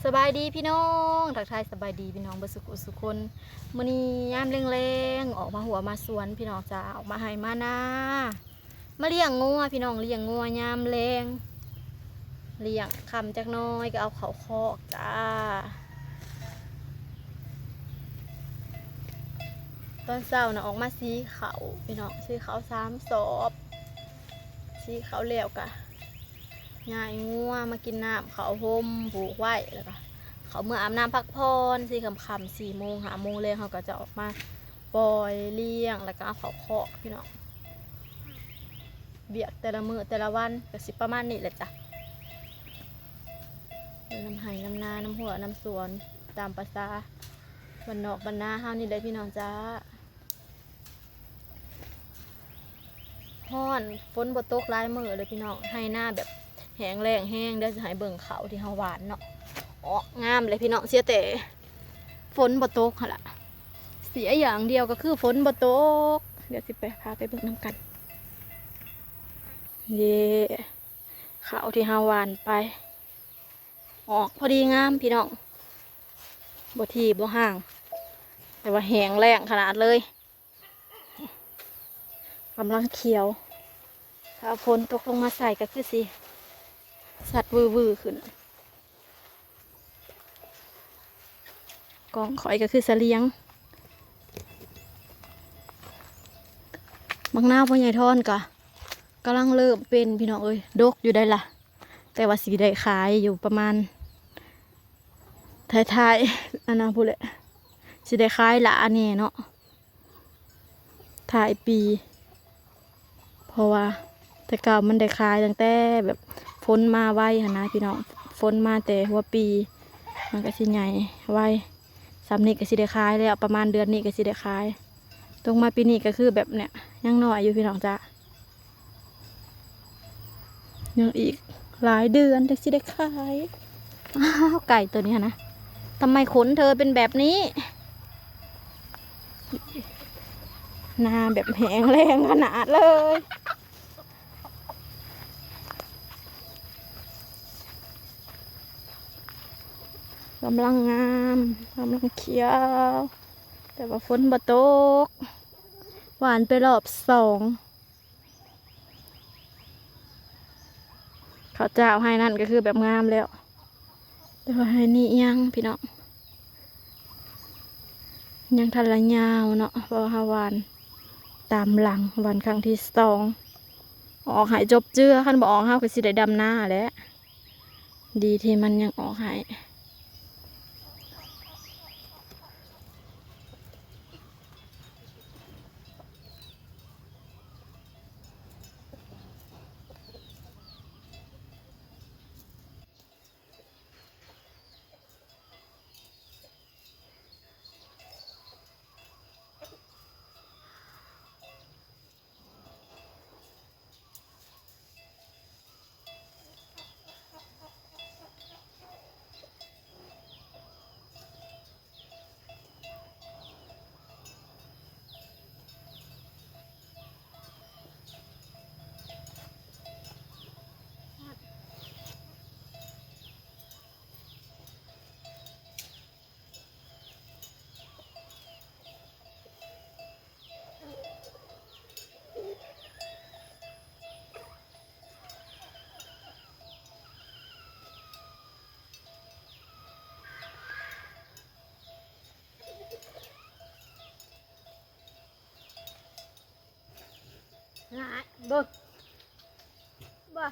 ສະບາຍດີພີ່ນ້ອງ ທັກທາຍສະບາຍດີພີ່ນ້ອງເບິດສຸຂູສຸຄົນ. ມື້ນີ້ຍາມແລງໆ ອອກມາຮົ້ວມາສວນພີ່ນ້ອງຈ້າ ອອກມາໄຮ່ມານາ ມາລ້ຽງງົວພີ່ນ້ອງ ລ້ຽງງົວຍາມແລງ ລ້ຽງຄ່ຳຈັກໜ້ອຍກໍເອົາເຂົ້າຄອກຈ້າ. ຕອນເຊົ້ານະອອກມາສີເຂົ້າພີ່ນ້ອງ ສີເຂົ້າສາມສອບ ສີເຂົ້າແລ້ວກະຍ້າຍງົວມາກິນນ້ຳເຂົ້າຮົ່ມຜູກໄວ້ ແລ້ວກະເຂົ້າເມືອອາບນ້ຳພັກຜ່ອນ ສີຄ່ຳໆ ສີ່ໂມງ ຫ້າໂມງແລງ ເຮົາກໍຈະອອກມາປ່ອຍລ້ຽງ ແລ້ວກໍເອົາເຂົ້າຄອກພີ່ນ້ອງ. ວຽກແຕ່ລະມື້ແຕ່ລະວັນກໍຊິປະມານນີ້ແຫຼະຈ້ະ ຢູ່ນຳໄຮ່ນຳນາ ນຳຮົ້ວນຳສວນ ຕາມປະສາບ້ານນອກບ້ານນາເຮົານີ້ແຫຼະພີ່ນ້ອງຈ້າ. ຮ້ອນ ຝົນບໍ່ຕົກຫຼາຍມື້ເລີຍພີ່ນ້ອງ ໄຮ່ນາແບບແຫ້ງແລ້ງແຮງ. ດຽວຊິໃຫ້ເບິ່ງເຂົ້າທີ່ເຮົາຫວ່ານເນາະ ອອກງາມເລີຍພີ່ນ້ອງ ເສຍແຕ່ຝົນບໍ່ຕົກຫັ້ນລະ ເສຍຢ່າງດຽວກໍຄືຝົນບໍ່ຕົກ. ດຽວຊິໄປ ພາໄປເບິ່ງນຳກັນ ເດ້ ເຂົ້າທີ່ເຮົາຫວ່ານໄປ ອອກພໍດີງາມພີ່ນ້ອງ ບໍ່ຖີ່ບໍ່ຫ່າງ ແຕ່ວ່າແຫ້ງແລ້ງຂະໜາດເລີຍ ກຳລັງຂຽວ ຖ້າຝົນຕົກລົງມາໃສ່ກໍຄືຊິສັດວືໆຂຶ້ນ. ກ້ອງຂ້ອຍກໍຄືສະຫຼຽງ ບັກນາວພໍ່ໃຫຍ່ທອນກໍກຳລັງເລີ່ມເປັນພີ່ນ້ອງເອີຍ ດົກຢູ່ໄດ໋ລະ ແຕ່ວ່າຊິໄດ້ຂາຍຢູ່ປະມານທ້າຍໆ ອັນນັ້ນພຸ້ນແຫຼະ ຊິໄດ້ຂາຍຫຼ້າແດ່ເນາະ ທ້າຍປີ ເພາະວ່າແຕ່ເກົ່າມັນໄດ້ຂາຍຕັ້ງແຕ່ແບບຝົນມາໄວຫັ້ນນະພີ່ນ້ອງ ຝົນມາແຕ່ຫົວປີ ມັນກໍຊິໃຫຍ່ໄວ ສ່ຳນີ້ກໍຊິໄດ້ຂາຍແລ້ວ ປະມານເດືອນນີ້ກໍຊິໄດ້ຂາຍ. ຕົກມາປີນີ້ກໍຄືແບບເນີ້ຍ ຍັງນ້ອຍຢູ່ພີ່ນ້ອງຈ້າ ຍັງອີກຫຼາຍເດືອນຈັ່ງຊິໄດ້ຂາຍ. ອ້າວ ໄກ່ຕົວນີ້ຫັ້ນນະ ທຳໄມຂົນເທີເປັນແບບນີ້? ນາແບບແຫ້ງແລ້ງຂະໜາດເລີຍ ກຳລັງງາມ ກຳລັງຂຽວ ແຕ່ວ່າຝົນບໍ່ຕົກ ຫວ່ານໄປຮອບສອງ. ເຂົ້າເຈົ້າໄຮ່ນັ້ນກໍຄືແບບງາມແລ້ວ ແຕ່ວ່າໄຮ່ນີ້ຍັງພີ່ນ້ອງ ຍັງທັນລະຍາວເນາະ ເພາະວ່າເຮົາຫວ່ານຕາມຫຼັງ ຫວ່ານຄັ້ງທີສອງ ອອກໃຫ້ຈົບເຈືອ ຄັນບໍ່ອອກເຮົາກໍຊິໄດ້ດຳນາແຫຼະ ດີທີ່ມັນຍັງອອກໃຫ້. ຫຼາຍ ເບິ່ງ ບໍ່